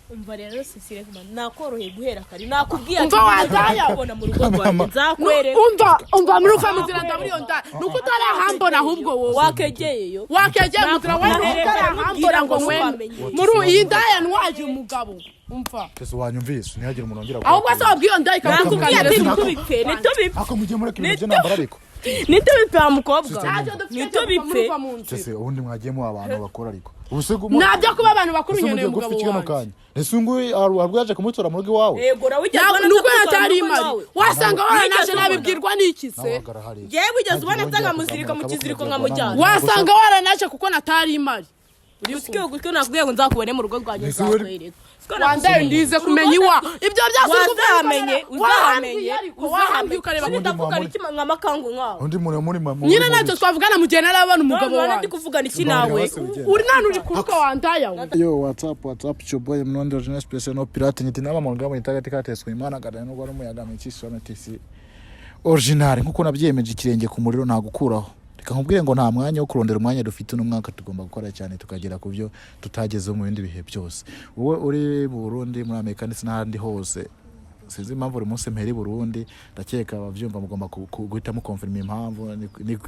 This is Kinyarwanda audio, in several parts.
Umva rero Cecile, nakoroheye guhera kare, nakubwiye. Umva wandaya. Kubona mu rugo rwanjye nzakwereka. Umva, umva, muri uva mu nzira, ndabura iyo nda nuko utarahambona ahubwo wowe. Wakegeyeyo. Wakegeye mu nzira wowe, nuko utarahambona ngo nkweme muri iyi ndaya ntwaje umugabo, umva. Ese wanyumvise? Ntihagire umuntu wongera. Ahubwo se wabwiye iyo ndaya Nakubwiye ati ikakutukanira? ntitubipfe, ntitubipfe. Ako mugiye mureka ibintu by'intambara ariko. Ntitubipfe wa mukobwa. Ntacyo dufite cyo kuva Ntitubipfe. muri uva mu nzira. Ese ubundi mwagiye muha abantu bakora ariko ubu se Ntabyo kuba abantu bakuru, ese nkeneye mugiye gupfa umugabo iki kano wanjye. kanya? Ese uyu nguyu hari ubwo yaje kumutora mu rugo iwawe? Yego, nawe ugeze ubona Nuko nza yatari kumutora mu rugo imari iwawe. wasanga waranaje. Wigeze Nabibwirwa n'iki Nawe se? hagarara hariya. Yewe, wigeze ubona Ntihagire nza wongera nkamuzirika mu kuzamura kiziriko akaboko nkamujyana? kugira ngo Wasanga waranaje kuko natari imari. Gutyo gutyo, nakubwiye ngo nzakubone mu rugo rwanjye, Ese uri- nzakwereka. Wandaye ndize kumenya iwa ibyo byose uri kuvuga. Wazamenye, uzamenye. Wahambwiye ariko, wahambwiye ukareba. Ubundi ndavugana iki nka makangu nkawe? Undi muntu muri mama. Nyine ntacyo twavugana mu gihe narabona umugabo None ndi wanjye. kuvugana iki nawe? Uri nta uri kuruka wandaya we. Yo, what's up, what's up, it's your boy Mnondo Jeunesse Place no Pirate nyiti naba mu rugamba nitagati kateswe Imana gada no gwara umuyaga miki sona tisi original nkuko nabyemeje, ikirenge ku muriro nta gukuraho. Reka nkubwire ngo nta mwanya wo kurondera umwanya dufite uno mwaka, tugomba gukora cyane tukagera ku byo tutagezeho mu bindi bihe byose. Wowe uri mu Burundi, muri Amerika ndetse n'ahandi hose, sinzi impamvu buri munsi mpera i Burundi, ndakeka ababyumva mugomba guhita mukonfirma impamvu.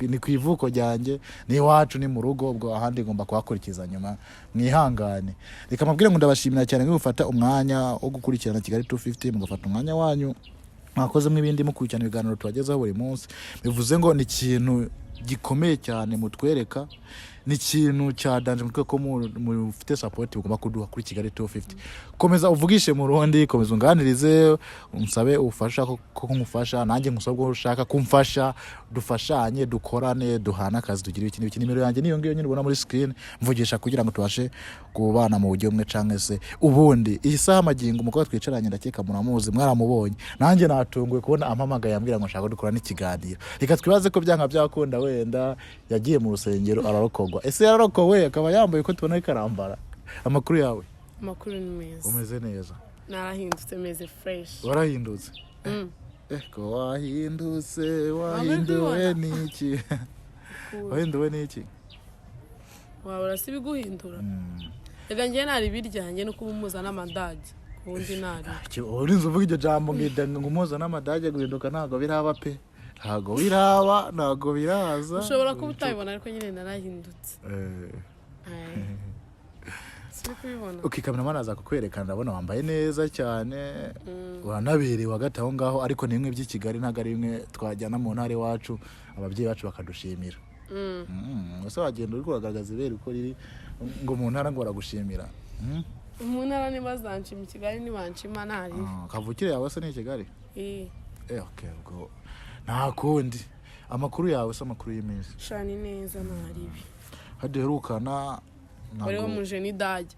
Ni ku ivuko ryanjye, ni iwacu, ni mu rugo, ubwo ahandi ngomba kuhakurikiza nyuma, mwihangane. Reka mabwire ngo ndabashimira cyane mwe mufata umwanya wo gukurikirana Kigali 250, mugafata umwanya wanyu mwakozemo ibindi mukurikirana ibiganiro tubagezaho buri munsi. Bivuze ngo ni ikintu gikomeye cyane mutwereka, ni ikintu cya danger mutwe ko mufite support mugomba kuduha kuri Kigali 250. Komeza uvugishe mu Rundi, komeza unganirize, unsabe ubufasha ko nkumufasha, nanjye nkusaba ubwo ushaka kumfasha, dufashanye, dukorane, duhane akazi, tugire iki n'iki. Nimero yanjye niyo ngiyo nyine ubona muri screen, mvugisha kugira ngo tubashe kubana mu buryo bumwe canke se ubundi. Iyi saha amagingo umukobwa twicaranye ndakeka muramuzi, mwaramubonye. Nanjye natunguwe kubona ampamagaye ambwira ngo nshaka ko dukora n'ikiganiro. Reka twibaze ko byanga byakunda wenda yagiye mu rusengero ararokorwa. Ese yararokowe akaba yambaye uko tubona ariko arambara? Amakuru yawe? Amakuru ni meza. Umeze neza? Narahindutse, meze fresh. Warahindutse? Eh, ko wahindutse, wahinduwe n'iki? Wahinduwe n'iki? Wabura si ibiguhindura. Reka njye nari ibiryanjye no kuba umuza n'amadage, ubundi nari Urinze uvuga iryo jambo ngida ngo umuza n'amadage, guhinduka ntabwo biraba pe, ntabwo biraba, ntabwo biraza. Ushobora kuba utabibona ariko nyine narahindutse. Eh. Si kubibona. Ok, cameraman aza kukwerekana. Ndabona wambaye neza cyane, uranaberewe hagati aho ngaho, ariko ni bimwe by'i Kigali, ntabwo ari bimwe twajyana mu ntara iwacu ababyeyi bacu bakadushimira. Ese wagenda uri kugaragaza ibere uko riri ngo mu ntara ngo baragushimira? Mu ntara ntibazanshima, i Kigali ntibanshima ntari. Ah, kavukire yawe se ni i Kigali? Eh. Eh, okay, ubwo nta kundi. Amakuru yawe se, amakuru y'iminsi? Shani neza, ntaribi. Haduherukana Wariho ntabwo muje n'idage.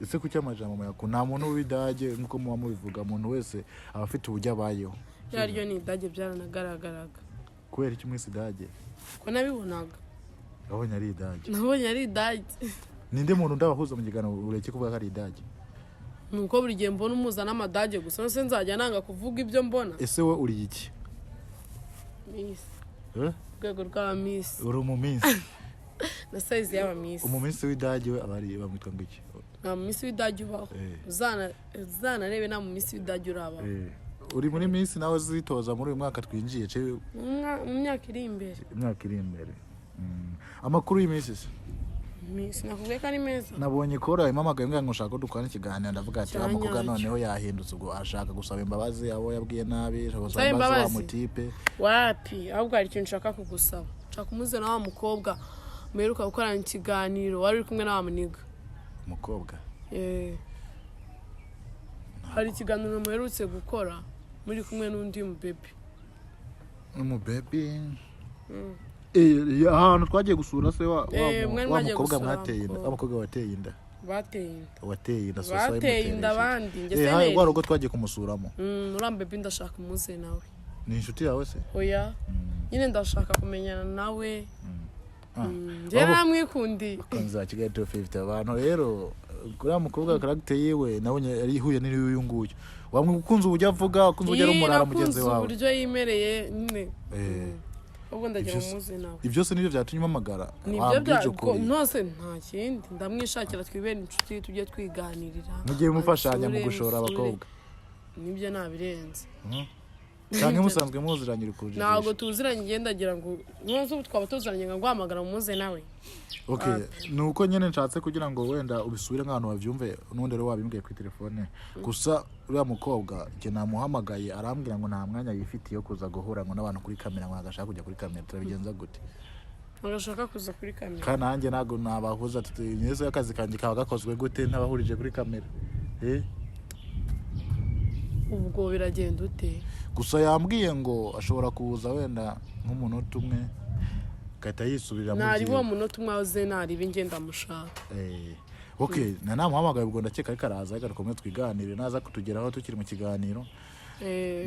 Ese kuki amajambo muyaku? Nta muntu w'idage nk'uko muba mubivuga, umuntu wese aba afite uburyo abayeho. Ryo ni idage, byaranagaragaraga. Kubera iki mwese idage? Ko nabibonaga. Wabonye ari idage? Nabonye ari idage. Ninde muntu ndabahuza mu kiganiro ureke kuvuga ko ari idage? Ni uko buri gihe mbona umuza n'amadage gusa, nose nzajya nanga kuvuga ibyo mbona? Ese we uri iki? Miss. Eh? Urwego rw'aba miss. Uri umu miss? Na size y'aba miss. Umu miss w'idage we aba ari bamwitwa ngo iki? Nta miss w'idage ubaho. Eh. Uzanarebe, nta mu miss w'idage urabaho. Eh, uri muri miss nawe zitoza muri uyu mwaka twinjiye ce? Mu myaka iri imbere. Imyaka iri imbere. Amakuru y'iminsi se? Miss nakubwiye ko ari meza. Nabonye kora impamagaye mbwira ngo nshaka ko dukorana ikiganiro, ndavuga ati wa mukobwa Cyanyacyo. noneho yahindutse, ubwo ashaka gusaba imbabazi abo yabwiye nabi, ashaka gusaba Nsaba imbabazi wa imbabazi? mutipe. Wapi, ahubwo hari ikintu nshaka kugusaba. Nshaka kumuzana wa mukobwa muheruka gukorana ikiganiro, wari uri kumwe na wa muniga. Umukobwa? Eh. Hari ikiganiro muherutse gukora muri kumwe n'undi mubebe. Umubebi? Eh, ahantu twagiye gusura se wa Eh, mwari wa mwagiye mukobwa gusura mwateye inda? umukobwa. Wa mukobwa wateye inda? Bateye inda. Wateye inda so Bateye inda abandi, njye eh se hayi neri. rwa rugo twagiye kumusuramo. Uriya mubebe ndashaka umuze nawe. Ni inshuti yawe se? Oya, nyine ndashaka kumenyana nawe. Ah. Njye namwikundiye. Bakunzi ba Kigali 250, abantu rero kuriya mukobwa caractère yiwe nabonye yari ihuye n'iy'uyu nguyu. Wamwe ukunze uburyo avuga, ukunze uburyo ari Ii, umurara mugenzi nakunze wawe. uburyo yimereye nyine. Eh. Ahubwo ndagira Ibyo ngo muze nawe. Ibyo byose nibyo byatumye umpamagara? Nibyo. Wambwije Bya ukuri. Nose nta kindi, ndamwishakira twibere inshuti, tujye twiganirira. Mugiye mufashanya mu Ansure, gushora musure. abakobwa? Nibyo, nabirenze. Cyangwa musanzwe muziranye, uri kujijisha? Ntabwo tuziranye, ngenda ndagira ngo ntuzi ubu twaba tuziranye ngo guhamagara muze nawe. Okay, ni uko nyine nshatse kugira ngo wenda ubisubire nk'ahantu babyumve, n'ubundi rero wabimbwiye kuri telefone. Gusa uriya mukobwa njye namuhamagaye, arambwira ngo nta mwanya yifitiye yo kuza guhura ngo n'abantu kuri kamera, ngo agashaka kujya kuri kamera. Turabigenza gute? Ntagashaka kuza kuri kamera? Kandi nanjye ntabwo nabahuza. Neza akazi kanjye kaba gakozwe gute ntabahurije kuri kamera? Eh? Ubwo biragenda ute? Gusa yambwiye ngo ashobora kuza wenda nk'umunota umwe agahita yisubirira mu Ntari byiwe. uwo munota umwe aze, nariba ingenda mushaka. Ok, na namuhamagaye, ubwo ndakeka ariko araza, reka dukomeze twiganire. Naza kutugeraho tukiri mu kiganiro,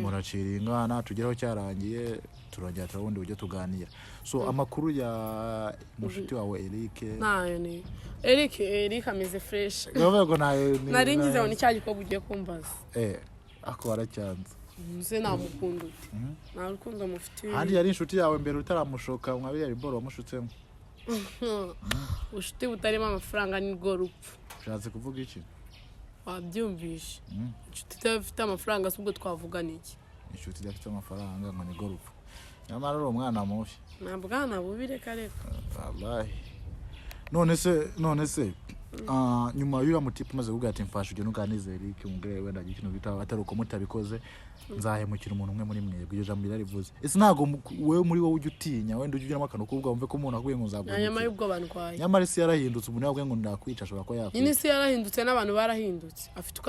muracira ingana tugeraho cyarangiye, turongera turabundi buryo tuganira. So amakuru ya mushuti wawe Eric? Ntayo ni Eric. Eric ameze fresh. Ndavuga ngo nayo Nari ngize ngo ni cya gikorwa ugiye kumbaza. Eh, ako waracyanze. Nze namukunda ute? Nta rukundo mufitiye. Handi yari inshuti yawe mbere utaramushoka mwa biriya biboro wamushutsemo. Ubucuti butarimo amafaranga ni rwo rupfu. Ushatse kuvuga iki? Wabyumvishe. Inshuti idafite amafaranga si ubwo twavugana iki? Inshuti idafite amafaranga ngo ni rwo rupfu, nyamara uri umwana mubi. Nta bwana bubi, reka reka. Wallahi. None se nyuma y'uriya mutipe umaze kuvuga ati mfasha ugende uganize Eric, umubwire wenda agira ikintu bita atari uko mutabikoze nzahemukira umuntu umwe muri mwebwe, iryo jambo yararivuze. Ese ntabwo wewe muri wowe ujya utinya, wenda ujya ugiramo akantu k'ubwoba, wumve ko umuntu akubwiye ngo Nta nyama nzaguhemukira? y'ubwoba ndwaye. Nyamara isi yarahindutse, umuntu yakubwiye ngo ndakwica ashobora kuba Nyine yakwica. isi yarahindutse n'abantu barahindutse. Afite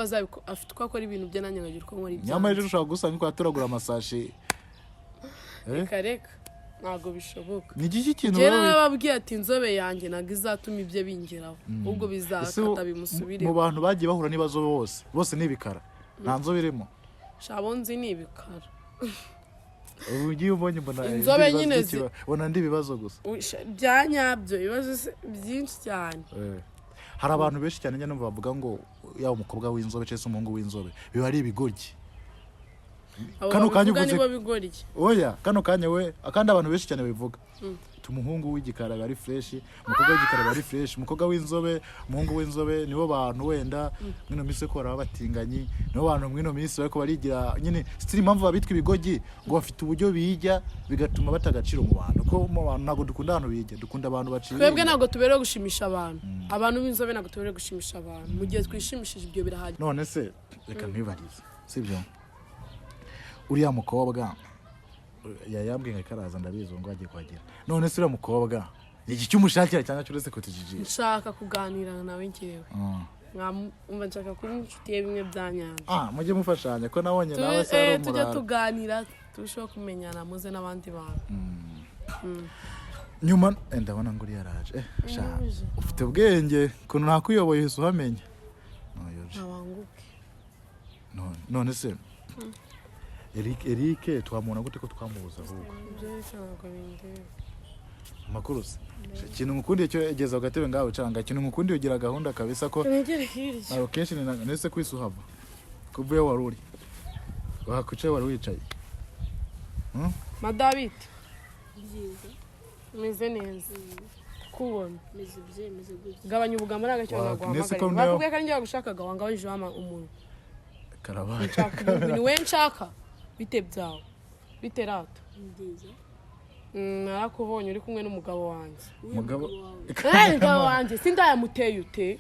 uko akora ibintu bye, nanjye nkagira uko nkora Nyamara ejo ibyanjye. ushobora gusanga ko yatoragura amasashi. Eh? Reka reka, ntabwo bishoboka. Ni iki kintu Njyewe wowe narababwiye ati inzobe yanjye ntabwo izatuma ibyo bingeraho, ahubwo Ese bizakata bimusubireho. mu bantu bagiye bahura n'ibibazo bose bose ni ibikara, nta nzobe irimo? Shabo nzi ni ibikara. Ubu ugiye ubonye mbona Inzobe ibibazo nyine mbona ndi ibibazo gusa. Bya nyabyo, ibibazo se byinshi cyane. Eh. Hari abantu benshi cyane njya numva bavuga ngo yaba umukobwa w'inzobe cyangwa se umuhungu w'inzobe biba ari ibigoryi. Abo Kano kanya babivuga uvuze- nibo bigoryi. Oya, kano kanya we, kandi abantu benshi cyane babivuga. Umuhungu w'igikara aba ari fresh, umukobwa w'igikara aba ari fresh, umukobwa w'inzobe, umuhungu w'inzobe nibo bantu wenda mwino minsi ko baraba batinganyi, nibo bantu mwino minsi bariko barigira nyine sitiri. Impamvu babitwa ibigogi ngo bafite uburyo bijya bigatuma bata agaciro mu bantu, ko mu bantu ntabwo dukunda abantu bijya, dukunda abantu baciye. Twebwe ntabwo tuberewe gushimisha abantu. Abantu b'inzobe ntabwo tuberewe gushimisha abantu. Mu gihe twishimishije, ibyo birahagije. None se reka nkwibarize, sibyo? Uriya mukobwa yayambwiye ngo karaza, ndabizi ubu ngo agiye kuhagera. None se uriya mukobwa ni iki cy'umushakira cyangwa cyuretse kutujijisha? Nshaka kuganira nawe ngewe. Umva, nshaka kuba inshuti ye bimwe bya nyabyo. Ah, mujye mufashanya ko nabonye nawe se ari Tujye umurara. tuganira, turusheho kumenyana, muze n'abandi bantu. Nyuma ndabona ngo uriya araje. Sha, ufite ubwenge ukuntu nakuyoboye uhise uhamenya. Noyoje. Ntabanguke. None se Eric twamubona gute ko twamubuze ahubwo? Ibyo rero ntabwo bindeba. Amakuru se? Ikintu ngukundiye cyo egeza ku gatebe ngawe canga, ikintu ngukundiye ugira gahunda kabisa ko Negere hirya. Ntabwo kenshi ni nese kwisi uhava kuva iyo wari uri wakwicaye, wari wicaye. Madabite? Byiza. Meze neza kubona. Meze bye, meze gutya. Gabanya ubugambo, ntabwo icyo Nese ko naguhamagariye. Bakubwiye ko ari njye wagushakaga, wangabanyije wama umuntu. Karabaye. Nshaka ibintu ni we nshaka. Bite byawe? Bite rata? Ni byiza. Narakubonye uri kumwe n'umugabo wanjye. Uyu Mugabo- mugabo wawe? Eh, umugabo wanjye sindayamuteye ute?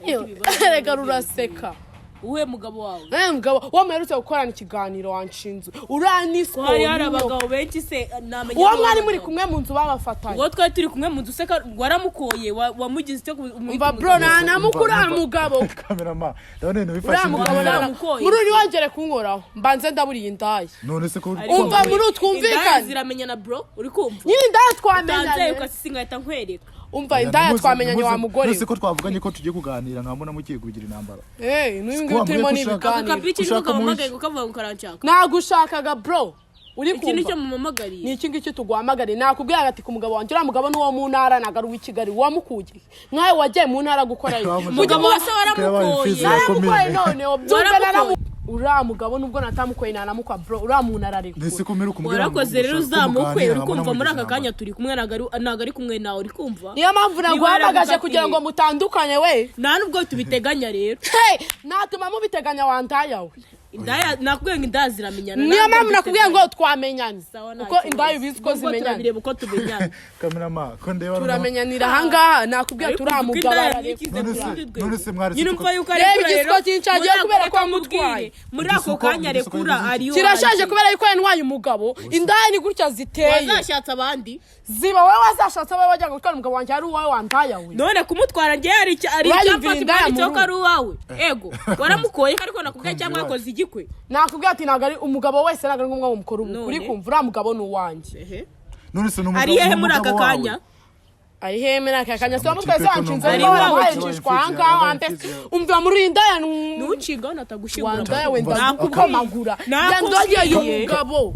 Ariko ibibazo Rega ruraseka. Uwuhe mugabo wawe? Eh, mugabo wo muherutse gukorana ikiganiro wanshinze uraniswa. Ko hari abagabo benshi se namenya Uwo ko mwari abagabo. muri kumwe mu nzu babafatanye. Uwo twari turi kumwe mu nzu se waramukoye, wamugize icyo Umva bro, ntanamukura uriya mugabo. Kamerama, ndabona ibintu bifashe Uriya mugabo indi ntera. Naramukoye. Muri uri wongere kunkoraho mbanze ndaburiye indaya. None se ko Ariko Umva, wowe, muri utwumvikane. indaya ziramenyana bro, uri kumva? Nyine indaya Utanze twamenyanye. ukasisi ngahita nkwereka. Umva, indaya twamenyanye wa mugore. None se ko twavuganye ko tugiye kuganira nkabona mugiye kugira intambara? Eh, n'uyu nguyu Ko turimo wambwiye ni ko ushaka- Ako ibiganiro. kabici niko Ushaka kampamagaye mushi. ngo kavuga ngo karanshaka. Nagushakaga bro, uri Iki nicyo kumva? mumamagariye? Ni iki ngiki tuguhamagariye. Nakubwira ati ku mugabo wanjye, uriya mugabo ni uwo mu ntara, ntabwo ari uw'i Kigali. Wamukugiye nkawe wagiye mu ntara gukorayo. Wa mugabo Mugabo wa se Yabaye waramukoye. imfizi ya Naramukoye. komine. None byumve. Waramukoye. Naramu Uriya mugabo nubwo natamukoye nanamukwa bro, uriya muntu ararekura. Nese ko mperuka umbwira ngo Warakoze rero, ushaka ko uzamukwe. muganira, Uri kumva, nkabona muri aka mugize kanya intambara. turi kumwe, ntabwo ari kumwe nawe, uri kumva? Niyo mpamvu Niba naguhamagaje yaragukatiye. kugira ngo mutandukane we. Nta nubwo tubiteganya rero. Hey, natuma mubiteganya wandaya we. Indaya, nakubwiye ngo indaya ziramenyana. Niyo Ntabwo mpamvu nakubwiye ngo mbiteganya. twamenyane. Sawa, nta Kuko kibazo. indaya ubizi ko Ubwo zimenyana. turabireba uko tumenyana. Kamerama ko ndeba Turamenyanira ahangaha, nakubwiye Ariko turiya uzi ko mugabo indaya ararekura. ntikize None ku se- rundi rwego. none se mwari Nyine tuka- umva yuko Reba arekura igisiko rero, kinshagiye muri kubera ako ko kanya wamutwaye. mubwire, muri ako Igisiko- kanya igisiko arekura yagize ari Kirashaje kubera yuko yantwaye umugabo. Indaya ni gutya ziteye. Wazashatse abandi. Ziba wowe wazashatse abawe, wajyaga gutwara umugabo wanjye ari uwawe wandaya we. None kumutwara njye hari hari Urayumvira icyapa indaya kimwanditseho mu ko ari uwawe? Ego, waramukoye ariko nakubwiye cyangwa wacu. yakoze igikwe. Nakubwiye ati ntabwo ari umugabo wese, ntabwo ari ngombwa ngo mukore ubu. None? Uri kumva, uriya mugabo ni uwanjye. Ehe. None se ni umugabo Ari hehe muri aka umugabo wawe? kanya? Ari hehe muri aka kanya? Si wamutwaye se? Amakipe Wanshinze ko ariko numva- waramuhaye Ari nshishwa ahangaha wambe. Umva, muri iyi ndaya Ntunshingaho natagushingura. Wandaya we, Umva, ndagukomagura. Nakubwiye. Yandoye umugabo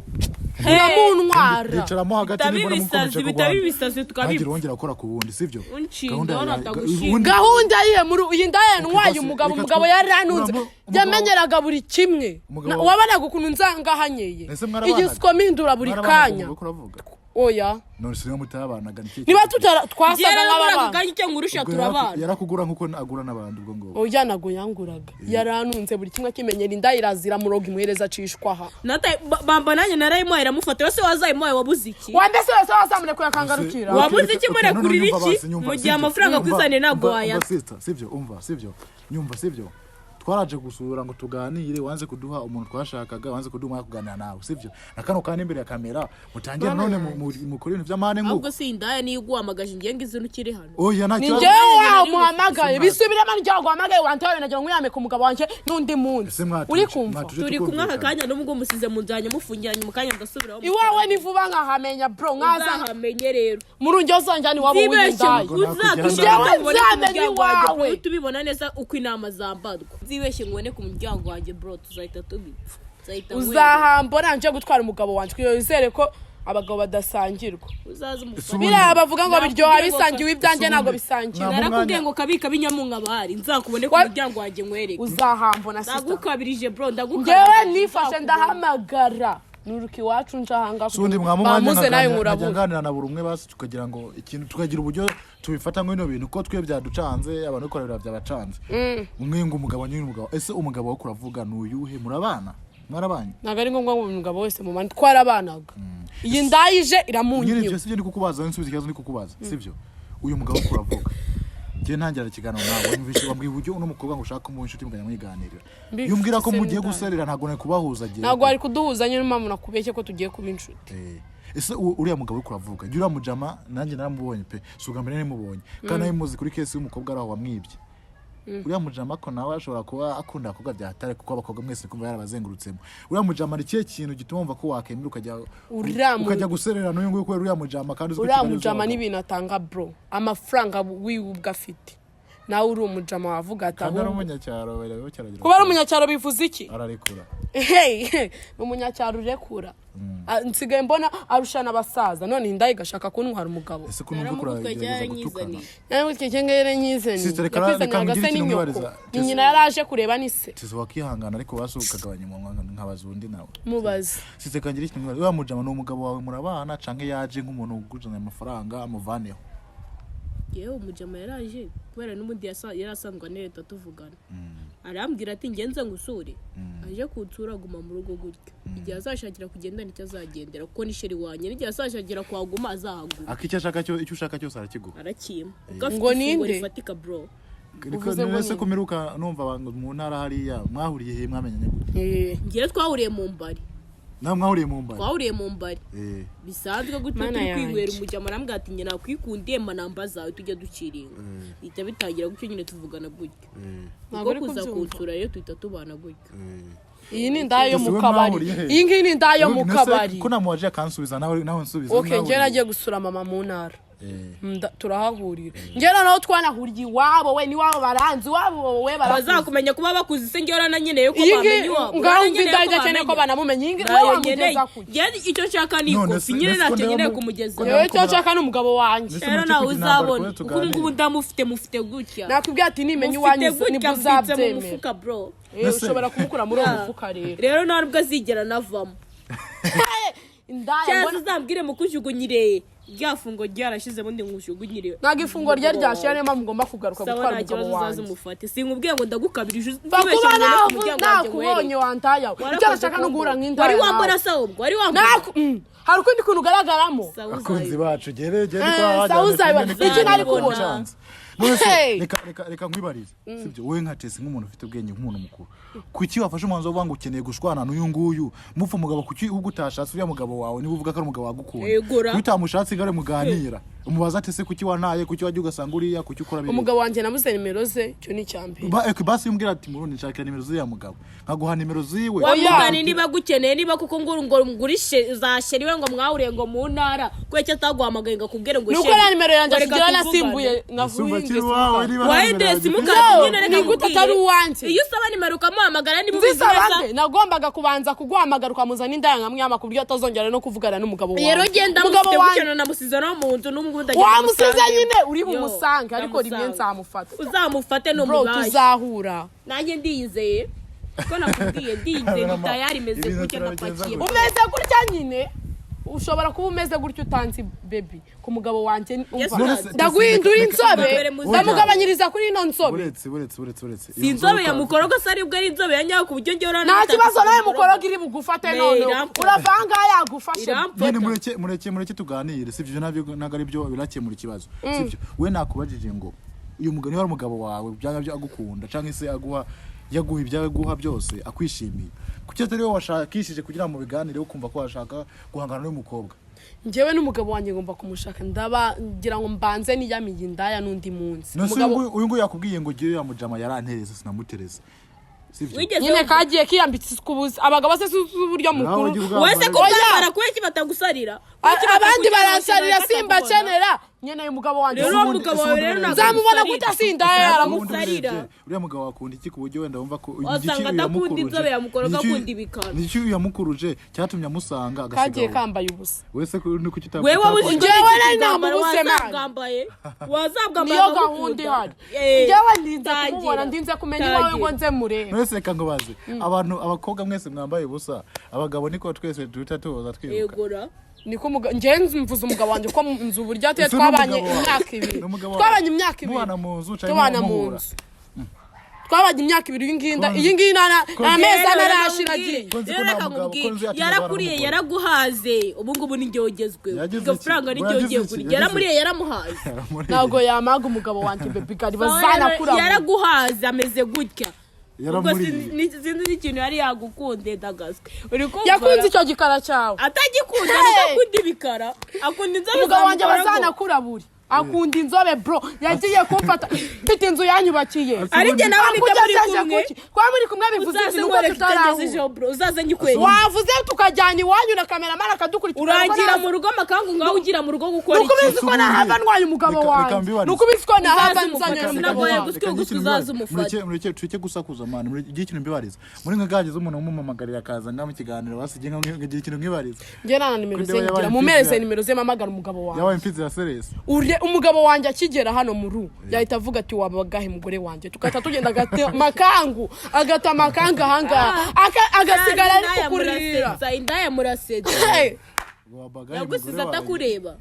uramuntwara. Ndicaramo hagati Bitaba nibona ibisazi, mukomeje bitaba kurwana. ibisazi Ntagire tukabipfa. wongera gukora ku wundi, sibyo? Unshinga Gahunda aho ya- natagushinga. ubundi- Gahunda yihe? Muri iyi ndaya yantwaye basi, umugabo. reka Umugabo yaranunze. Umugabo- Yamenyeraga buri kimwe. Umugabo- Wabonaga ukuntu nzangahanyeye Ese mwarabanaga? igisiko mpindura buri Mwarabanaga kanya. umugabo ko uravuga? Oya. None se niba mutabanaga, ni ikihe Niba kibazo? tutara twasaga Njye rero muri aka nk'ababana. kanya icyo ngurusha, Ubwo turabana. yarakugura nk'uko agura n'abandi ubwo ngubwo? Oya, ntabwo yanguraga, yaranunze buri kimwe akimenyera. Inda irazira muroga imuhereza acishwa aha. Bamba nanjye narayimuhaye iramufata. Wese wazayimuhaye wabuze iki? Wambese wese wazamurekuye akangarukira. Wabuze Okay, iki? okay, Murekurira none nyumva iki? basi, nyumva, Mu gihe sibyo? amafaranga Nyumva, akuzaniye ntabwo umva, wayata. umva sister, sibyo? Umva, sibyo? Nyumva, sibyo? Twaraje gusura ngo tuganire, wanze kuduha umuntu twashakaga, wanze kuduha umwanya wo kuganira nawe, sibyo? Na kano kandi imbere ya kamera mutangira none mukora ibintu by'amahane nk'uko. Ahubwo si indaya niyo iguhamagaje ngiye ngize ukiri hano. Oya, nta Ni kibazo. njyewe wamuhamagaye, bisubiremo, ni njyewe waguhamagaye wantawe nagira ngo uyame ku mugabo wanjye n'undi munsi. Ese mwatuje- Uri kumva? mwatuje Turi kumwe aka tukumvikana. kanya, n'ubwo musize mu nzu yanjye mufungiranye, mu kanya ndasubiraho. Iwawe ni vuba nkahamenya bro, nkaza. Uzahamenye rero. Murungi uzanjyana iwabo Zibeshye w'indaya. uzatubona Njyewe ngo ubone ku nzamenya muryango wanjye iwawe. bro, tubibona neza uko inama zambarwa. Zibeshye ngo ubone ku muryango wanjye bro, tuzahita tubipfa, nzahita nkwegura. Uzahambona nje gutwara umugabo wanjye kugira wizere ko abagabo badasangirwa. Uzaze umufate. Ese ubundi- Biriya bavuga ngo biryoha Nakubwiye ngo bisangiwe, ibyanjye Ese ntabwo ubundi- bisangiwe. Nta- Narakubwiye ngo kabika binyamunga bahari, nzakubone ku muryango wanjye nkwereke. Uzahambona sister. Ndagukabirije bro, ndagukabirije. Ngewe nifashe ndahamagara nuruka iwacu nje ahangaha. Si ubundi mwaba umwanya Bamuze nawe nkajya nkurabura. nganira na buri umwe basi, tukagira ngo ikintu, tukagira uburyo tubifata ngo bino bintu ko twe byaducanze, abantu bikora biriya byabacanze. Umwe ngo umugabo nyine umugabo, ese umugabo wo kuravuga ni uyuhe? Murabana? Mwarabanye? Ntabwo ari ngombwa ngo umugabo wese mumane, twarabanaga. Iyi ndaya ije Nyine iramunyiwe. ibyo sibyo ndi kukubaza, nsubiza ikibazo ndi kukubaza, sibyo? Uyu mugabo wo kuravuga, njye ntangira ikiganiro nawe wumvishe wambwiye uburyo uno mukobwa ngo ushaka kumuha inshuti mukajya mwiganirira. Mbi Iyo umbwira ko inshuti se mugiye n'indaya. guserera, ntabwo nari kubahuza agiye. Ntabwo wari kuduhuza nyine, mpamvu nakubeshye ko tugiye kuba inshuti. Ese uriya mugabo uri kuravuga, jya uriya mujama nanjye naramubonye pe, si ubwa mbere narimubonye kandi nari muzi kuri case y'umukobwa ari aho wamwibye. Uriya mujama ko nawe ashobora kuba akunda abakobwa bya hatari, kuko abakobwa mwese kumva yarabazengurutsemo. Uriya mujama ni ikihe kintu gituma wumva ko wakemera ukajya ukajya guserera n'uyu nguyu kubera uriya mujama, kandi uzi ko Uriya Kigali mujama yuzuye abagabo? n'ibintu atanga bro, amafaranga wiwe ubwo afite, nawe uri umujama wavuga ati Kandi ari ahubwo umunyacyaro, baracyaragira. Kuba ari umunyacyaro bivuze iki? Ararekura. Hey, ni umunyacyaro urekura. Ah, nsigaye mbona arushana abasaza, none inda igashaka kuntwara umugabo. Ese ko numva Naramugutwaye uragerageza cyangwa gutukana? yanyizaniye? Nawe cyangwa nyizeni. Sister, reka reka Yakwizaniraga ngire se ikintu n'inyoko? nkwibariza. Ni nyina yari aje kureba ni se. Tizo wakihangana ariko basi ukagabanya umunwa nkabaza undi nawe. Mubaze. Sister, kangira ikintu nkwibariza. Uriya mujama ni umugabo wawe murabana, canke yaje nk'umuntu uguzanye amafaranga amuvaneho? Yewe, umujama yaraje kubera n'ubundi yari asanzwe anereta tuvugana, arambwira ati ngenze ngusure. Aje kunsura aguma mu rugo gutyo, igihe azashakira kugenda nicyo azagendera, kuko ni chéri wanjye, n'igihe azashakira kuhaguma azahaguma. Aka icyo ashaka cyo, icyo ushaka cyose arakiguha. Arakima kuko afite Ngo ifunguro ninde? rifatika bro. Uvuze ngo Ese ninde? ko mperuka numva abantu mu ntara hariya, mwahuriye he? Mwamenyanye gute? Ngewe twahuriye mu mbari. Nawe mwahuriye mu mbari? Twahuriye mu mbari bisanzwe gutyo. Mana Turi kwinywera yanjye. umujama, arambwira ati njye nakwikundiye mba namba zawe tujya duciringa, bihita bitangira gutyo nyine tuvugana gutyo. Ntabwo Ubwo uri kuza kubyumva. kunsura rero tuhita tubana gutyo. Iyi ni indaya yo Ese mu we kabari. mwahuriye he? Iyi ngiyi ni indaya yo mu Nese kabari. ko namuwaje akansubiza, nawe nsubiza. Okay, njye nagiye gusura mama mu ntara. Turahahurira. Njye noneho twanahuriye iwabo, we n'iwabo baranzi, iwabo we barakuzi. Bazakumenya kuba bakuzi se? Ngewe urananyeneye ko Iyi bamenya ngiyi iwabo. ngaho umva, inda idakeneye ko banamumenya. Iyi ngiyi we Nayo wamugeza nkeneye. kuki? Njye icyo nshaka ni None ikofi se- nyine, nese ko ntacyo nkeneye ndeba kumugeza. ko Yewe, icyo nshaka ni umugabo wanjye. Nese Rero mureke nawe kugira intambara, uzabona twese uko ubu tuganire. ngubu ndamufite, mufite gutya. Nakubwiye ati nimenya Mufite iwanyu gutya, nibwo mbitse mu uzabyemera. mufuka, bro. Ushobora kumukura muri uwo mufuka rero. Rero nta nubwo azigera anavamo. Indaya Cyangwa mbona. uzambwire mukujugunyire rya fungo ryarashize, ubundi nkujugunyire. Ntabwo ifunguro rye ryashira, niyo mpamvu ngomba kugaruka Sawa, gutwara nta umugabo kibazo, uzaze wanjye. umufate. Sinkubwiye ngo ndagukabirije. Mva kuba nakubonye wantaya we. Icyo Warakoze nashaka ni uguhura kumbona. nk'indaya Wari nawe. wambona se? Ubwo wari wambona? Hari ukundi kuntu ugaragaramo. Sawa, Abakunzi uzayibona. bacu, gere gere. Sawa, uzayibona. Icyo nari kubona. Hey! Reka nkwibarize, sibyo? Wowe nka Tesi, nk'umuntu ufite ubwenge, nk'umuntu mukuru, kuki wafashe umwanzuro wo kuvuga ngo ukeneye gushwana n'uyu nguyu mupfa umugabo? Kuki ubwo utashatse uriya mugabo wawe, niba uvuga ko ari umugabo wagukunda? Yegura. Kuki utamushatse ngo muganira, umubaza ati: "Se kuki wantaye? Kuki wajya ugasanga uriya? Kuki ukora biriya?" Umugabo wanjye nabuze nimero ze, icyo ni icya mbere. Basi umbwira ati: "Murundi, nshakira nimero z'uriya mugabo," nkaguha nimero ziwe. Oya. Wamugani, niba agukeneye, niba kuko ngo ngurishe za chéri we, ngo mwahuriye ngo mu ntara, kubera icyo ataguhamagaye ngo akubwire ngo Ni uko chéri, nta nimero yanjye ngo reka asigira, tuvugane. nasimbuye Isumba nkavuye. kiri iwawe niba nta Wahe nimero desi yanjye ufite. mukadi nyine, reka Ni gute nkubwire. atari uwanjye? Iyo usaba nimero ukamuhamagara, niba ubizi Nzisaba neza. nde? Nagombaga kubanza kuguhamagara ukamuzana indaya nkamwiyama, ku buryo atazongera no kuvugana n'umugabo wawe. Rero genda, Umugabo mufite wanjye gutya, namusize no mu nzu n'ubu ngubu ndagenda wamusize musange. nyine, uri Yo, bumusange, ariko rimwe ndamusanga. nzamufata. Uzamufate ni Bro, umubaye. tuzahura. Nanjye ndiyizeye ko nakubwiye, ndiyizeye, ndi tayari, meze Ibintu gutya, turabigenza ndapakiye. gutya. Umeze gutya nyine, ushobora kuba umeze gutya utanzi, baby, ku mugabo wanjye Yes, umva. None se- Ndaguhindura inzobe, Mbere muzima. ndamugabanyiriza kuri ino nzobe. Uretse, uretse, uretse, uretse. Si inzobe ya mukorogo se? Aribwo ari inzobe ya nyayo, ku buryo njyewe urabona Nta kibazo, nawe mukorogo. mukorogo iri bugufate. Ne, Noneho iramfata. urava ahangaha yagufashe. Iramfata. Nyine mureke, mureke, mureke tuganire, sibyo? Nabyo ntabwo ari byo birakemura ikibazo, sibyo? We nakubajije ngo uyu mugabo niba ari umugabo wawe byanga byo agukunda, cyangwa se aguha, yaguha ibyo aguha byose, akwishimiye, kuki atari wowe washakishije kugira ngo mubiganire, ukumva ko washaka guhangana n'uyu mukobwa? Njyewe n'umugabo wanjye ngomba kumushaka, ndaba ngira ngo mbanze niyamiye indaya n'undi munsi. None se uyu Umugabo nguyu nguyu yakubwiye ngo gira uriya mujama yarantereza sinamutereza, sibyo? Wigeze nyine wumva- kagiye kiyambitse isuku, abagabo se si uburyo Nawe mukuru. ujya ubwambara. Wese Oya. kubwambara, kubera iki batagusarira? Kubera iki Abandi batakujyana baransarira, bakakubona? simbakenera, nkeneye umugabo wanjye. Rero uwo Ubundi- mugabo wawe rero ntabwo Nzamubona agusarira. gute asindaye? Ubundi Aramusarira. urebye, uriya mugabo wakunda iki ku buryo wenda wumva ko Wasanga adakunda inzobe ya mukorogo, akunda ibikara. Niki yamukuruje cyatumye amusanga Kagiye agasiga wowe? kambaye ubusa. Wese ni kuki Wewe wabujijwe Njyewe n'iki nari kugambara? namubuse, man. Wazabwambaye, wazabwambaye Niyo akagukunda. gahunda ihari. Eh, Njyewe ndinze tangira. kumubona, ndinze kumenya iwawe ngo nze murebe. Mwese reka nkubaze, abantu abakobwa mwese mwambaye ubusa, abagabo niko twese duhita tuza twiruka. Yegora. Niko njyewe mvuze umugabo wanjye ko nzi uburyo ateye. Ese Twabanye n'umugabo wawe? imyaka 2. N'umugabo wawe? Twabanye imyaka 2. Mubana mu nzu cyangwa Tubana mu muhura? nzu. Twabanye imyaka 2. Iyi ngiyi iyi ngiyi nta mezi 4 arashira agiye. Ko nzi ko Rero nta reka mugabo, ko nkubwire, nzi ati yarakuriye, ndabana yaraguhaze, ubu ngubu ni njyewe ugezweho. Yagize Iryo iki? faranga ni Ngo njyewe yagize ugiye iki? kurya. Yagize Yaramuriye, yaramuhaze. Yaramuriye. Ntabwo yamaga umugabo wanjye, baby gari bazanakura. Yaraguhaze, ameze gutya. Ubwo Yaramuriye. sinzi n'ikintu yari yagukunde, ndagaswe, uri kumva? Yakunze icyo gikara cyawe. Atagikunda. Hey! Nuko akunda ibikara, akunda inzobe. Umugabo wanjye zamukora ngo- bazanakura buri akunda inzobe, bro. Yagiye kumfata mfite inzu yanyubakiye. Ari njye nawe nibyo muri Akugejeje kumwe. kuki? Kuba muri kumwe bivuze Uzaze iki? Nuko nkwereke icyo tutarahura. ngejejeho, bro, uzaze nyikwereke. Wavuze tukajyana iwanyu na kameramani akadukurikira. Urangira mu rugo amakangu ngaho, ugira mu rugo gukora Nuko iki? ubizi ko nahava ndwaye umugabo Reka- reka wanjye. mbibarize. Nuko ubizi ko nahava Uzaze nzanye umufate, n'umugabo sinagoye wanjye. guswi guswi, uzaze umufate. Mureke tureke gusakuza, man. Mureke igihe ikintu mbibariza muri nka gagize umuntu umumamagarira akaza ngaha mu kiganiro, basigiye nkagira ikintu nkibariza. Njye nta na nimero ze Kundi ngira. yabaye Mumereze imfizi nimero ze, mpamagara umugabo wanjye. Yabaye imfizi ya seresi. Ure umugabo wanjye akigera hano mu rugo yahita avuga ati: "Wabagahe mugore wanjye?" Tugahita tugenda agata makangu, agata makangu ahangaha, agasigara ari Indaya kukurira. murasetsa, indaya murasetsa. Hey! Wabagaye Yagusize umugore wawe. atakureba.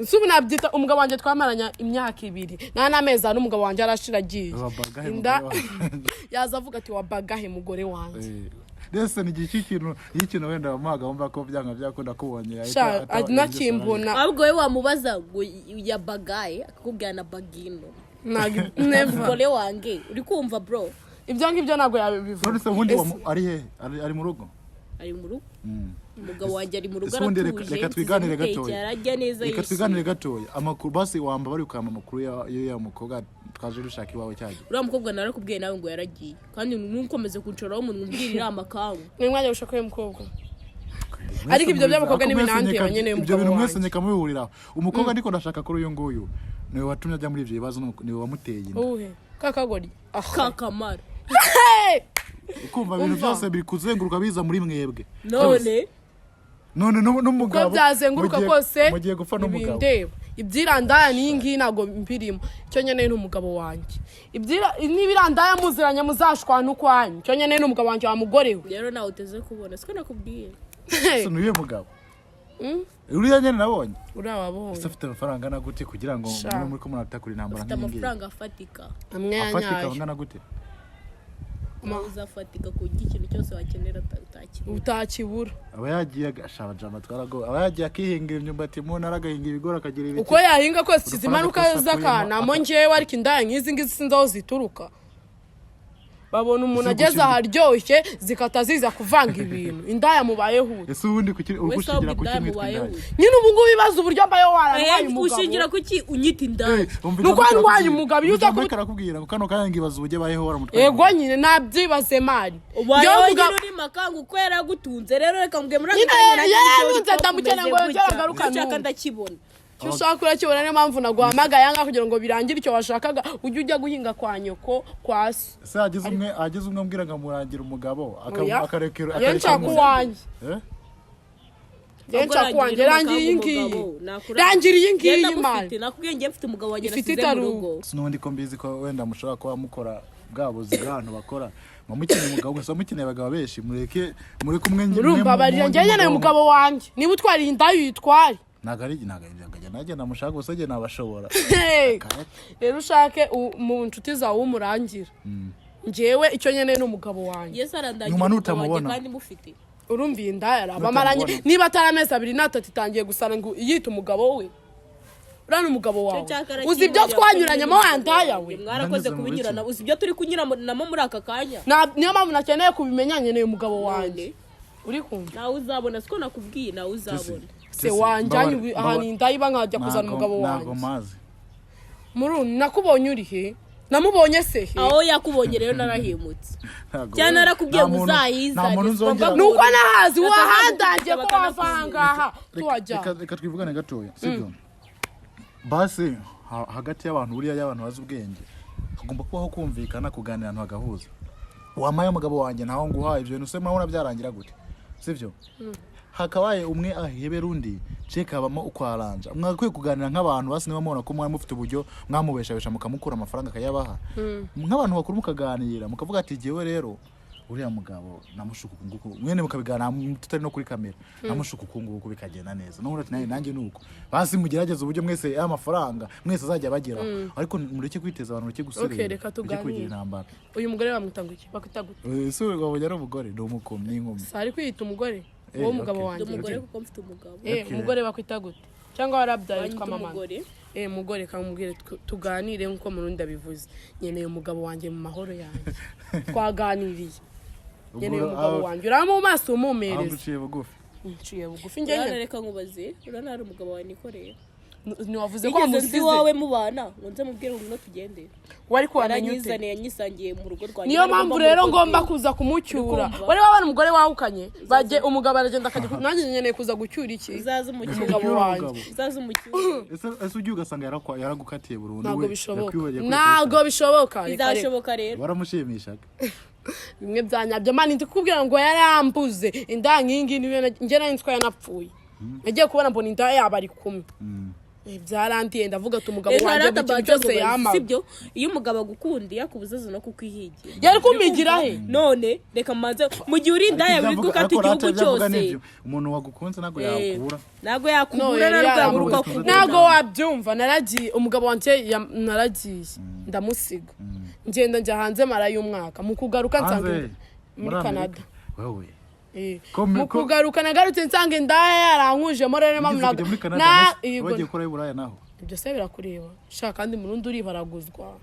Si ubu nabyita umugabo wanjye, twamaranye imyaka 2, nta n'amezi 4 umugabo wanjye arashira agiye. Wabagahe Inda mugore wawe. yaza avuga ati: "Wabagahe mugore wanjye?" Mbese ni igihe cy'ikintu, iyo ikintu wenda wamuhaga wumva ko byanga byakunda kubonye yahita Sha, nakimbona. Ahubwo wowe wamubaza ngo ya bagaye, akakubwira na bagino. Ntabwo, never. Umugore wange, uri kumva, bro? Ibyo ngibyo ntabwo yabivuga. None se ubundi ari hehe? Ari mu rugo? Ari mu rugo. Umugabo wanjye ari mu rugo, Ese ubundi aratuje. reka twiganire Nsize gatoya. ararya neza, Reka yishimye. twiganire gatoya amakuru. Basi wamba bari ukama amakuru ya mukobwa twaje dushaka iwawe cyagiye. Uriya mukobwa narakubwiye nawe ngo yaragiye, kandi ntukomeze kunshoraho umuntu umbwira inama kangu. Ni mwanya gushaka uyu mukobwa. Ariko ibyo by'abakobwa Ariko mwese n'ibinandeba nyeka- nyene ibyo umugabo bintu mwese wanjye. nyeka mubihuriraho. Umukobwa ndiko ndashaka kuri uyu nguyu niwe watumye ajya muri ibyo bibazo, niwe wamuteye inda. Uwuhe kakagoryi? Ah. Kakamara. Hey! Ukumva ibintu Umva. byose biri kuzenguruka biza muri mwebwe. None None n'umugabo Uko byazenguruka kose mugiye gupfa n'umugabo. ntibindeba. Ibyirandaya n'iyi ngiyi ntabwo mbirimo. Icyo nkeneye ni umugabo wanjye. N'ibirandaya muziranye muzashwana ukwanyu. Icyo nkeneye ni umugabo wanjye, wa mugore we. Rero nawe uteze kubona, siko nakubwiye. Ese ni uyu mugabo uriya nyene nabonye? Uriya wabonye. Ese afite amafaranga angana gute kugira ngo Sha. mube muri ko muratakura intambara Ufite nk'iyi ngiyi? amafaranga afatika. Amwe ya Afatika nyayo. angana gute? Nawe uzafatika ku buryo ikintu cyose wakenera utakibura. Utakibura. Aba yagiye agashaba twarago, aba yagiye akihingira imyumbati mu ntara, agahinga ibigori, akagira ibiti. Uko yahinga kose, ikizimanuka Udufaranga twose z'akanamo njyewe. Ariko indaya nk'izi ngizi sinzi aho zituruka. Babona umuntu Ese ageze aharyoshye, zikata ziza kuvanga ibintu. Indaya mubayeho ute? Ese ubundi kuki uri Wese gushingira waba kuki indaya mwitwa mubayeho indaya? ute? Nyine ubu ngubu ibibazo uburyo mbayeho, wararwaye Eh, umugabo. Ushingira kuki unyita indaya? Umva Nuko ijambo warwaye karakubwira. umugabo, iyo uza Ijambo karakubwira ngo kano kanya ngibaza uburyo abayeho waramutwaye. Yego nyine, nabyibaze mani. Ubayeho Njyewe nyine umugabo uri makangu uko yaragutunze. Rero reka mbwe muri Nyine aka kanya nanjye yarantunze, ibyo ndamukeneye ngo umeze yongere gutya. agaruke Icyo nshaka antunge. ndakibona. Icyo ushaka urakibona. Niyo mpamvu naguhamagaye ahangaha kugira ngo birangire. Icyo washakaga, ujye ujya guhinga kwa nyoko, kwa so. Ese hagize umwe ambwira ngo amurangira umugabo Oya. akarekera Njyewe nshaka uwanjye. Eh? Njyewe nshaka uwanjye. Rangira iyi ngiyi, rangira iyi ngiyi mani. Nakubwiye ngiye mfite umugabo wanjye Ifite nasize mu itaruhu. rugo. N'ubundi ko mbizi ko wenda mushobora kuba mukora bwa buzi bw'abantu bakora, mukeneye umugabo gusa, mukeneye abagabo benshi, mureke umwe Urumva barira. Njyewe nkeneye umugabo wanjye. Niba utwariye indaya, uyitware. Ntabwo ari njye najya namushaka gusa, njye nabashobora. Hey! Rero ushake mu nshuti zawe umurangira. Njyewe icyo nkeneye ni umugabo wanjye. Yesu arandagira Nyuma umugabo wanjye nutamubona. kandi mufite. Urumva iyi ndaya araba Nutamubona. amaranye niba atari amezi 2 n'3, itangiye gusara ngo yite umugabo we. Uriya ni umugabo wawe? Icyo nshaka Uzi ibyo arakibona, twanyuranyemo wa ndaya we? Mwarakoze Nanyuze mu kubinyurana. biki? Uzi ibyo turi kunyuranamo muri aka kanya? Niyo mpamvu nakeneye kubimenya. Nkeneye umugabo wanjye, uri kumva? Nawe uzabona, siko nakubwiye, nawe uzabona. Se wanjyanye ahantu inda iba nkajya kuzana umugabo Ntabwo wanjye. mazi. Muri nakubonye uri he? Namubonye se he? Aho yakubonye rero narahimutse. Ntabwo- Cyane narakubwiye nta ngo uzayizane, nta muntu nzongera. sipomba Ni uko nahazi Bakanakuzi- wahandangiye ko wava bakanakuzi. ahangaha tuhajya. Reka twivugane gatoya, sibyo? Basi hagati y'abantu, buriya y'abantu bazi ubwenge, hagomba kubaho kumvikana, kuganira, ahantu hagahuza. Wampaye umugabo wanjye, ntaho nguha. Ibyo bintu se murabona byarangira gute, sibyo? Hakabaye umwe ahebera undi, ceka habamo ukwaranja. Mwagakwiye kuganira nk'abantu. Basi niba mubona ko mwari mufite uburyo mwamubeshabesha mukamukura amafaranga akayabaha, nk'abantu bakuru mukaganira, mukavuga ati jyewe rero uriya mugabo namushuka uku nguku, mwene mukabiganira tutari no kuri kamera, namushuka uku nguku bikagenda neza. N'ubundi ati nanjye ni uko. Basi mugerageze uburyo mwese ya mafaranga mwese azajya abageraho, ariko mureke kwiteza abantu, mureke guserera, Okay, reka mureke kugira tuganire. intambara. Uyu mugore bamwita ngo iki? Bakwita gute? Ese wabonye ari umugore? Ni umukumi, ni inkumi. Si ari kwiyita umugore? Eh, Wowe umugabo okay. wanjye. Ndi umugore kuko mfite umugabo. Eh, Okay. umugore bakwita gute? Cyangwa warabyaye Banyita witwa mama? umugore. Eh, mugore, kamubwire tuganire nk'uko Murundi abivuze. Nkeneye umugabo wanjye mu mahoro yanjye. Twaganiriye, nkeneye Ubwo umugabo wanjye. Uraba mu maso aho umumereza. uciye bugufi. Nciye bugufi njye Urabona, nyine. reka nkubaze, urabona hari umugabo wawe nikoreye. Ntiwavuze ko Nigeze nzi wamusize? iwawe mubana ngo nze mubwire ngo ngwino tugende? Wari kuwamenya ute? Yaranyizaniye, yanyisangiye mu rugo rwanjye. Niyo Nari mpamvu ngomba rero mu rugo ngomba rwiwe. kuza kumucyura. Uri kumva? Wari wabona umugore wahukanye bajye, umugabo aragenda akajya nanjye nkeneye kuza gucyura iki? Uzaze umucyure. Umugabo Gucyura wanjye. umugabo. Uzaze umucyure. Ese ujya ugasanga yaragukatiye burundu? Ntabwo We bishoboka. yakwibariye kuri Ntabwo bishoboka. Reka, reka. Bizashoboka rero. Waramushimishaga. Bimwe bya nyabyo mani. Ndi kukubwira ngo yarambuze. Inda nk'iyi niyo njye nari nzi ko yanapfuye. Nagiye kubona mbona inda yabo ari kumwe. Eh, byarandiye. Ndavuga ati umugabo Reka wanjye rata buri kintu banze cyose nkubaze, yamaga. sibyo? Iyo umugabo agukunda, iyo akubuza aza no kukwihigira. Yari kumpigira he? None reka mbanze, mu gihe uri indaya Ariko wirirwa ibyo ukata ariko igihugu rata ibyo avuga cyose. ni ibyo. Umuntu wagukunze ntabwo Eh, yakubura. ntabwo No, yakubura, yari ntabwo yabura uko yarambuze. akubura. Ntabwo wabyumva. Naragiye, umugabo wanjye naragiye ndamusiga, ngenda njya hanze mara y'umwaka. Mu kugaruka nsanga Hanze? muri Canada. Amerika? Wewe. Eh, Ko mu kugaruka nagarutse nsanga indaya yarankujemo. Rero niyo mpamvu Wigeze kujya muri Canada? Yego. Wagiye gukora i Buraya naho? Ibyo se birakureba sha? Kandi mu rundi uribaraguzwa.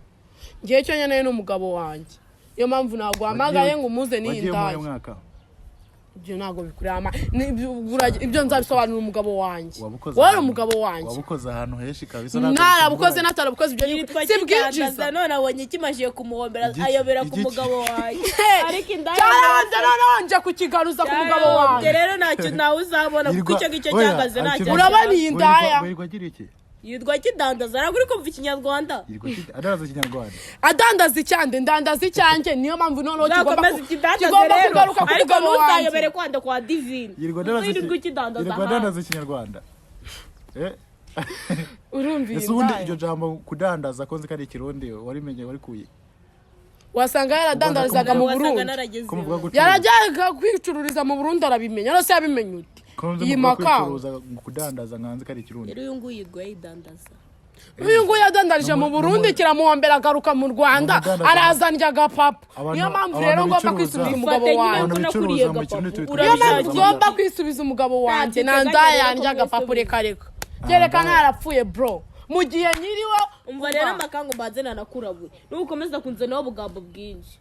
Ngewe icyo nkeneye ni umugabo wanjye. Niyo mpamvu naguhamagaye ngo umuze n'iyi Wagiye mu ndaya. mwaka? Ibyo ntabwo bikurama. Ibyo nzabisobanura umugabo wanjye. Wabukoze Wowe uri ahantu- umugabo wanjye. Wabukoze ahantu henshi kabisa, ntabwo Narabukoze, bitunguranye. natarabukoze, ibyo ni Yitwa si kidandaza bwinjiza. None abonye kimajije kumuhombera, Igiki- ayobera ku igiki. mugabo wanjye, ariko indaya Cyarahombye, noneho nje kukigaruza ku mugabo cyarahombye wanjye. Rero ntacyo ntawe uzabona kuko Yirwa- icyo ngicyo Oya, cyahagaze ntacyo. Urabona iyi ndaya? Wirirwa agira iki? Yitwa kidandaza, ntabwo uri kumva ikinyarwanda. Yirirwa adandaza ikinyarwanda. Adandaza icyanjye, ndandaza icyanjye, niyo mpamvu noneho kigomba Uzakomeza ikidandaze kigomba rero, kugaruka ku ariko mugabo wanjye. ntuzayobere kwanda kwa Divine. Yirirwa adandaza Uzirirwa ukidandaza yirirwa ahandi. adandaza ikinyarwanda. Urumva iyi Ese ubundi ndaya? iryo jambo kudandaza, ko nzi ko ari ikirundi, warimenye warikuye? Wasanga yaradandarizaga mu Wasanga Burundi. naragezeyo. Ko muvuga gucuruza? Yarajyaga kwicururiza mu Burundi, arabimenya. None se yabimenye ute? Ko nzi Iyi muvuga makamba. kwicuruza ngo kudandaza, nkanzi ko ari ikirundi. Rero uyu nguyu yirwa yidandaza. Uyu nguyu yadandarije mu Burundi, kiramuhombera, agaruka mu Rwanda, arazandya agapapa. Niyo mpamvu Abantu rero ngomba bicuruza. kwisubiza umugabo Fate nyine wanjye. Abantu ko bicuruza nakuriye mu kirundi gapapu. tubita Niyo mpamvu Urabishakira. ngomba kwisubiza umugabo wanjye. Ntabyo Nta nteganya ndaya rero ko yandya agapapa. mwisubiza. Reka reka, kereka ntarapfuye bro, mu gihe nyiriwe. Umva rero, amakangu mbanze nanakurabuye, nukomeza kunzanaho ubugambo bwinshi,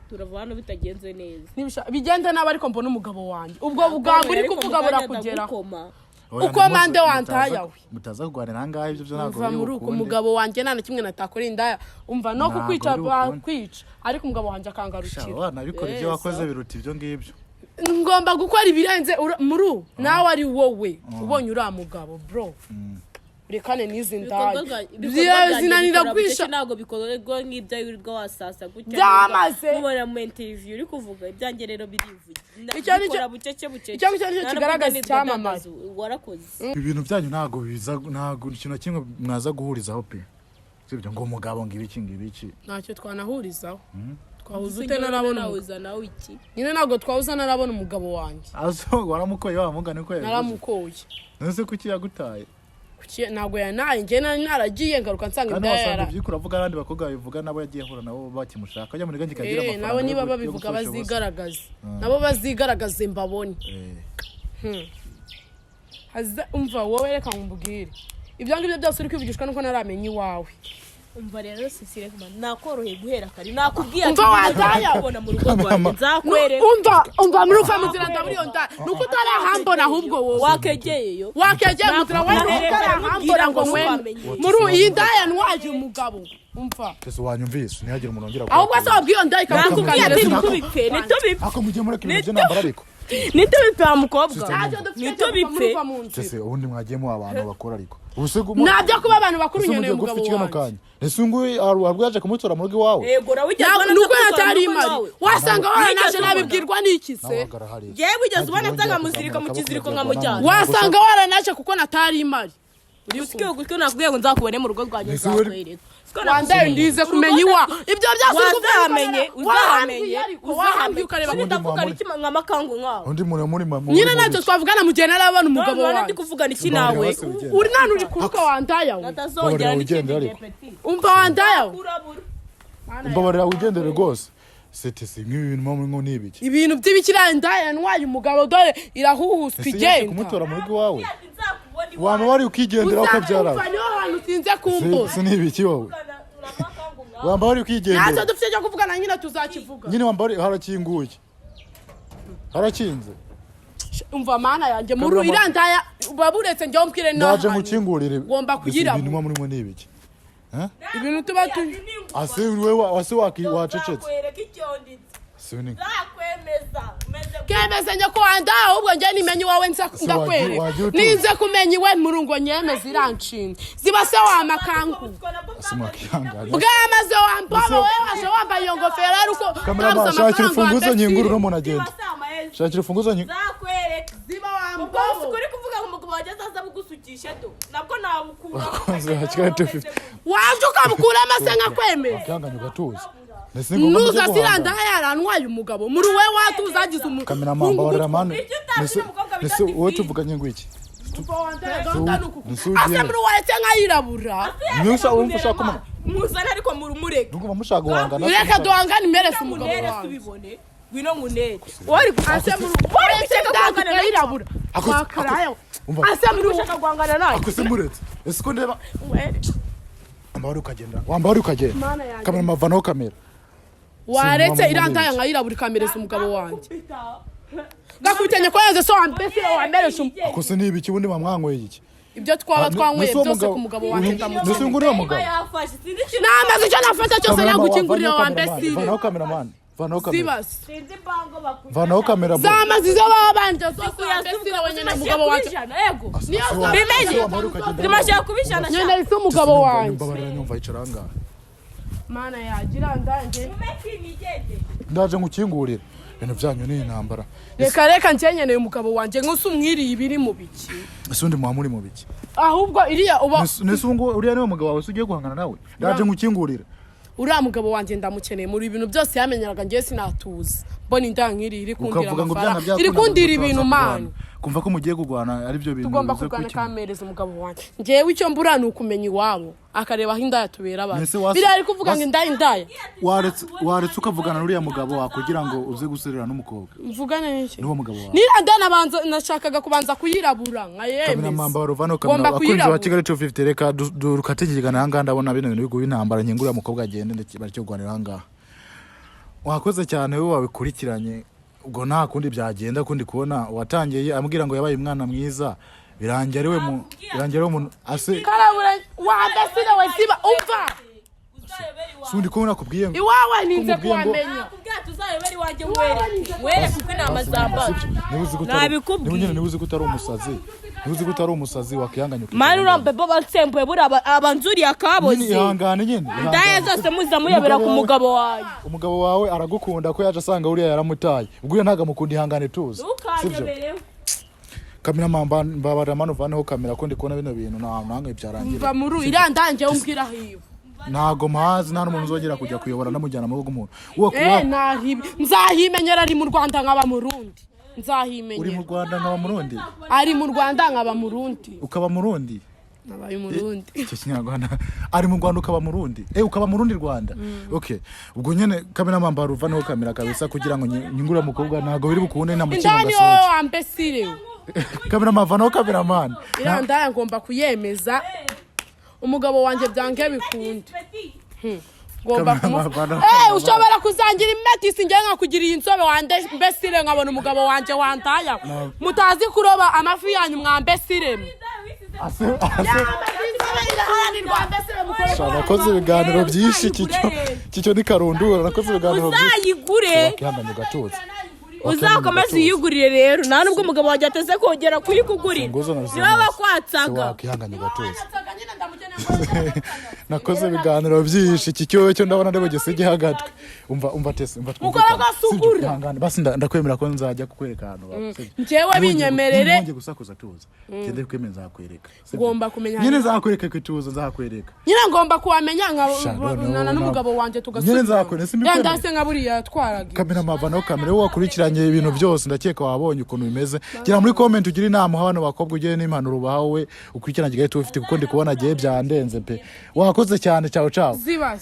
turava hano bitagenze neza. Bigende nabi, ariko mbona umugabo wanjye. Ubwo bugambo uri Ariko kuvuga mu kanya burakugeraho. ndagukoma. Oya, Uko mande wantaye we. Mutaza kurwanira ahangaha, ibyo byo ntabwo Umva, biri muri uko bukunde. umugabo wanjye nta na kimwe natakora indaya. Umva, no Ntabwo kukwica biri bukunde. bakwica, ariko umugabo wanjye Sha, akangarukira. wanabikora, ibyo Yes, wakoze biruta ibyo ngibyo. Ngomba gukora ibirenze muri ubu nawe ari wowe ubonye uriya mugabo bro, rekane n'izi ndaya. Ibikorwa byanjye Zinanira bikora bucece, kwisha. ntabwo bikorwa nk'ibyo wirirwa wasasa gutya. Byamaze. Mubona mu interview uri kuvuga, ibyanjye rero birivugira. Icyo ni cyo- Bikora bucece bucece. Icyo ngicyo nicyo Nta nubwo kigaragaza nitwa icyamamare. dandaza, warakoze. Ibintu byanyu ntabwo biza, ntabwo ikintu na kimwe mwaza guhurizaho pe. Sibyo ngo umugabo ngo ibiki ngo ibiki. Ntacyo twanahurizaho. Twahuza ute narabona umugabo? Nahuza nawe iki? Nyine ntabwo twahuza narabona umugabo wanjye. Aso waramukoye wa mugani ko yabivuze? Naramukoye. None se kuki yagutaye? Ntabwo yanaye, njye nari naragiye, ngaruka nsanga Kandi indaya wasanga yara ibyo uravuga abandi bakobwa babivuga, nabo yagiye ahura nabo bakimushaka, ajya muri gangi kagira Eh, amafaranga nabo niba yo babivuga gupfusha ubusa. bazigaragaze, nabo bazigaragaze mbabone. Eh, Umva wowe, reka nkubwire, ibyo ngibyo byose uri kwivugishwa nuko naramenya iwawe. Umva rero Cecile, kuma nakoroheye guhera kare, nakubwiye. Umva wandaya. Kubona mu rugo rwanjye nzakwereka. Umva, umva, muri uva mu nzira, ndabura iyo ndaya nuko utarahambona ahubwo wowe. Wakegeyeyo. Wakegeye mu nzira wowe, nuko utarahambona ngo nkweme muri iyi ndaya ntwaje umugabo. Umva. Ese wanyumvise, ntihagire umuntu wongera Ahubwo se wabwiye iyo ndaya Nakubwiye ati ikagutukanira? ntitubipfe, ntitubipfe. Ako mugiye mureka ibintu by'intambara ariko. Ntitubipfe wa mukobwa. Ntacyo dufite cyo kuva Ntitubipfe. muri uva mu nzira. Ese ubundi mwagiye mu abantu bakora ariko ubu se Ntabyo kuba abantu bakuru, Ese nkeneye mugiye gupfa umugabo iki kano wanjye. kanya? Ese uyu nguyu hari yaje kumutora mu rugo iwawe? Yego, nawe ugeze ubona Nuko nza yatari kumutora mu rugo imari iwawe. wasanga waranaje. Wigeze ubona? Nabibwirwa n'iki se? Nawe hagarara hariya. Yewe, ugeze ubona Ntihagire nza wongera nkamuzirika mu kuzamura kiziriko akaboko nkamujyana. kugira ngo Wasanga waranaje kuko natari imari. Gutyo gutyo, nakubwiye ngo nzakubone mu rugo rwanjye, Ese uri- nzakwereka. Wandaye ndize kumenya iwa ibyo byose uri kuvuga. Wazamenye, uzamenye. Wahambwiye ariko, wahambwiye ukareba. Ubundi ndavugana iki nka makangu nkawe? Undi muntu muri mama. Nyine ntacyo twavugana mu gihe narabona umugabo None ndi wanjye. kuvugana iki nawe? Uri nta uri kuruka wandaya we. Natazongera Babarira n'ikindi wigendere gihe ariko. peti. Umva wandaya we. Urabura. Mbabarira wigendere rwose. Sete si nk'ibi bintu muba murimo ni ibiki? Ibintu by'ibikira, indaya ntwaye umugabo, dore irahuhuswa Ese yaje igenda. kumutora mu rugo iwawe, Nzakubona. waba wari ukigendera ukabyara? Uzumva niho hantu utinze kumbura. Si ni ibiki wowe? Wamba wari ukigendera. Ntacyo dufite cyo kuvugana, nyine tuzakivuga. Nyine wamba wari harakinguye, harakinze. Umva mana yanjye, muri Kaburama. iriya ndaya uba buretse njyewe umbwire Ndaje n'ahantu. ngukingurire. Ngomba Ese kuyirabura. ibintu muba murimo ni ibiki? Ibintu tuba tu Ase wewe ase wacecetse. Nzakwereka icyo nditse. Si ni Nzakwemeza umeze. Kemeze njye ko wandaya, ahubwo njye nimenya iwawe wagiye- ndakwereka. Wagiye utuza. Ninze kumenya iwe murungo nyemeze iranshinze ziba se wa makangu. Ase mwakihangana. Bwamaze wambaba wowe waje wambaye iyo ngofero ari uko Kameramani, utabuze shakira amafaranga urufunguzo wa nyingura mbese. uno muntu agenda. Shakira urufunguzo Nzakwereka. Ziba Ubwo wambaba. uri kuvuga ngo umugabo wageze aza bugusukisha do, nabwo nabukura. Bakunze ba Kigali 250. Waje ukabukuramo se nkakwemeza? Wakihanganye ugatuza. Ese ni ngombwa mujye Nuza guhangana? sirandaya yarantwaye umugabo muri we watuza agize umuntu. Kameramani, mbabarira mani. Icyo utazi Ese n'umukobwa bita ese wowe Divine. tuvuganye ngo iki? Ese Ase ugiye muri waretse nkayirabura. Niba wumva ushaka kumenya. Muzane ariko murumureke. Ndumva mushaka guhangana. Reka duhangane imperese umugabo Munere wanjye. subibone, ngwino nkunere wari Ase muri waretse guhangana nawe. ndayirabura. Wakaraya. Umva. Ase muri ushaka guhangana nawe. Ako se muretse. Ese ko ndeba wamba wari ukagenda, wamba wari ukagenda. Mana yanjye. Kamera, vanaho kamera. Waretse Sinumva irandaya muri nkayirabura ikamereza umugabo wanjye. Gakubitanye ko yaze so wambese wamberesha Akose ni ibiki ubundi mwamwanyweye iki? Ibyo twaba twanyweye Nese uwo byose, mugabo- ku mugabo wanjye Nese uyu ndamukeneye. nguyu uriya mugabo? Yafashe, sinzi ikintu. Namaze icyo nafata cyose, Cameraman, nagukingurira vanaho wambesire. cameraman, vanaho cameraman, vanaho kamera. Zibase. Sinzi impango bakujya. Vanaho kamera, bro. Zamaze izo baba banje zose, wambesire wenyine, mugabo wanjye. Yego. Niyo Bimenye. Zimashyira kuba 100. Nyine isi umugabo wanjye. Mbabarira, nyumva, yicara ahangaha. Mana yagira ndange. Ndaje ngukingurire, ibintu byanyu ni intambara. Reka reka, njye nkeneye umugabo wanjye nk'usi umwiriye ibiri mu biki. Ese undi muba muri mu biki? Ahubwo iriya uba Nese ubu ngubu uriya niwe mugabo wawe se ugiye guhangana nawe? Ndaje ngukingurire. Uriya mugabo wanjye ndamukeneye muri ibintu byose yamenyeraga. Njye sinatuza mbona inda nk'iri iri kundira Ukavuga ngo byanga amafaranga, byakunda iri kundira ngo ibintu turaza mani. kurwana. Kumva ko mugiye kurwana ari byo bintu Tugomba biza kurwana, kwikemura. Kamereza umugabo wanjye. Njyewe icyo mbura ni ukumenya iwabo, akareba aho indaya tubera abantu. Mbese Biriya ari kuvuga ngo indaya, indaya. Waretse ukavugana n'uriya mugabo wawe kugira ngo uze guserera n'umukobwa. Mvugane n'iki? N'uwo mugabo wawe. Niriya ndaya nashakaga kubanza kuyirabura Kamera nkayemeza. mamba baruvano Ngomba kamera, abakunzi ba kuyirabura. Kigali 250, reka rukategekana ahangaha. Ndabona bino bintu biguha intambara, nkingurira umukobwa agende, ndetse bari kurwanira ahangaha. Wakoze cyane wowe wabikurikiranye. Ubwo nta kundi byagenda kundi kubona watangiye ambwira ngo yabaye umwana mwiza, birangira ari we mu birangira ari we muntu ase. Karabura wambesire we, siba umva. Sundi ko nakubwiye ngo Iwawe ninze Kumubwiye ngo- kuhamenya. Tuzayobera iwanjye, nkwereke uko intama zambaye. Niba uzi ko utari Nabikubwiye. niba nyine niba uzi ko utari umusazi, niba uzi ko utari umusazi, wakihanganye ukicara Mani, ahangaha. uriya bebo batsembuye buriya abanzuriye Nyine akaboze. ihangane nyine, Indaya ihangane. zose muza muyobera ku mugabo wanjye. Umugabo wawe aragukunda, ko yaje asanga uriya yaramutaye, ubwo uriya ntabwo amukunda. Ihangane, tuzi, sibyo? Ntukanyobereho. Kamera mamba, mbabarira mano, uvaneho kamera ko ndi kubona bino bintu nta namwe byarangira. Mva muri iriya ndange, umbwira aho iba. Ntago mpazi, nta n'umuntu uzongera kujya kuyobora namujyana mu rugo rw'umuntu uwo Eh, nahibi nzahimenyera. Ari mu Rwanda nkaba murundi. Uri mu Nzahimenyera. Rwanda nkaba murundi. Ari mu Rwanda nkaba murundi. Ukaba murundi. Nabaye umurundi. Icyo kinyarwanda, ari mu Rwanda ukaba murundi, eh, ukaba murundi Rwanda. Okay, ubwo nyine kamera mamba uvaneho kamera kabisa kugira ngo nyingure umukobwa, ntago biri bukunde nta mukingo. Indani wowe Gasohoke. wambesire. Kamera mava cameraman. Iriya ndaya ngomba kuyemeza umugabo wanjye, byange bikunde ngomba Cameraman, kumufa. vanaho Eh, cameraman. ushobora kuzangira imetisi, njye nkakugira iyi nsobe wande mbesire, nkabona umugabo wanjye wandaya. Mutazi kuroba amafi yanyu mwambesire. Ase ase. Sha, nakoze ibiganiro byinshi, kicyo ni karundura, nakoze ibiganiro byinshi. Uzayigure. Wakihanganye ugatutse. Uzakomeze uyigurire rero, nta nubwo umugabo wanjye ateze kongera kuyikugurira. Funguzo na Niwe bakwatsaga. Wakihanganye ugatutse. Nakoze ibiganiro byinshi, iki cyo cyo ndabona ndi bugisige agatwe. Umva, umva tese, umva twumvikane. Mukora gasugura. Sibyo, ihangane. Basi ndakwemera ko nzajya kukwereka ahantu bawe, sibyo? Njyewe binyemerere. Nongeye gusakuza, tuza. Ngende kwemera, nzakwereka, sibyo? Ngomba kumenya. Nyine nzakwereka ko tuza, nzakwereka. Nyine ngomba kuhamenya Sha, noneho nkabonana n'umugabo wanjye Nyine nzakwereka, simbikwemera. Yenda se nka buriya yatwaraga. Kamera mavanaho kamera, wowe wakurikiranye ibintu byose, ndakeka wabonye ukuntu bimeze. Gira muri comment ugire inama uha bano bakobwa, ugire n'impanuro ubahawe ukurikirana Kigali 250, kuko ndi kubona agiye byandenze pe. Wakoze cyane, ciao ciao. Zibase.